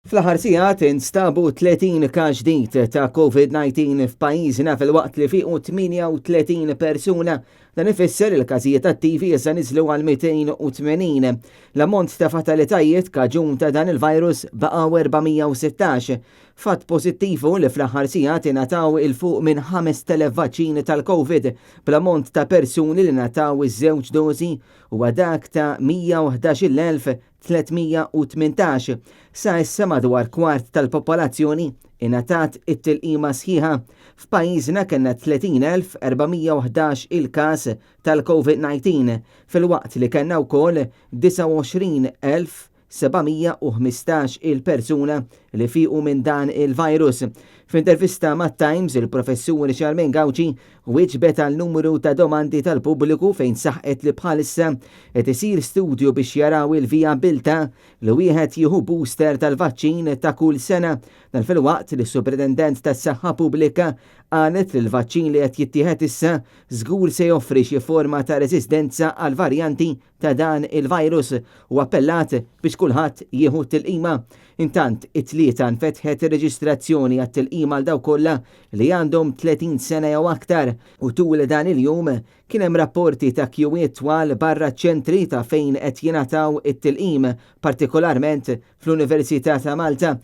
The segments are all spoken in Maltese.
Fl-aħħar sigħat instabu 30 każ ġdid ta' COVID-19 f'pajjiżna filwaqt li fiequ 38 persuna. Dan ifisser li l-każijiet attivi issa niżlu għal 280. L-ammont ta' fatalitajiet kaġun ta' dan il-virus baqgħu 416. Fatt pożittiv hu li fl-aħħar sigħat ingħataw 'il fuq minn 5,000 vaċċin tal-Covid, bl-ammont ta' persuni li ngħataw iż-żewġ dożi huwa dak ta' 111,318. Sa issa madwar kwart tal-popolazzjoni ingħatat it-tilqima sħiħa. F'pajjiżna kellna 30,411 il-każ tal-Covid-19 filwaqt li kellna wkoll 29,000 715 il persuna li fiequ minn dan il-virus. F'intervista mat-Times, il-Professur Charmaine Gauci wieġbet għal numru ta' domandi tal-pubbliku fejn saħqet li bħalissa qed isir studju biex jaraw il-vijabbiltà li wieħed jieħu booster tal-vaċċin ta' kull sena. Dan filwaqt li s-Supretendent tas-Saħħa Pubblika qalet li l-vaċċin li qed jittieħed issa żgur se joffri xi forma ta' reżistenza għall-varjanti ta' dan il-virus u appellat biex kulħadd jieħu t-tilqima. Intant, it-Tlieta nfetħet ir-reġistrazzjoni għat-tilqima għal dawk kollha li għandhom 30 sena jew aktar u tul dan il-jum kien hemm rapporti ta' kjuwiet twal barra ċ-ċentri ta' fejn qed jingħataw it-tilqim, partikolarment fl-Università ta' Malta.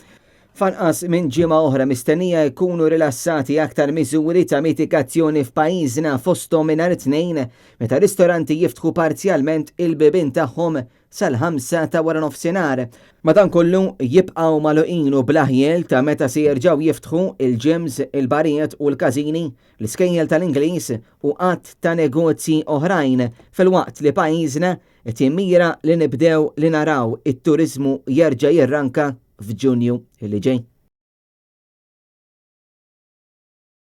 F'anqas minn ġimgħa oħra mistennija jkunu rilassati aktar miżuri ta' mitigazzjoni f'pajjiżna fosthom minn nhar it-Tnejn meta ristoranti jiftħu parzjalment il-bibien tagħhom sal-ħamsa ta' waranofsinhar. Madankollu jibqgħu magħluqin u bla ħjiel ta' meta se jerġgħu jiftħu il-gyms, il-barijiet u l-każini, l-iskejjel tal-Ingliż u għadd ta' negozji oħrajn filwaqt li pajjiżna qed jimmira li nibdew li naraw it-turiżmu jerġa' jirranka f'Ġunju li ġej.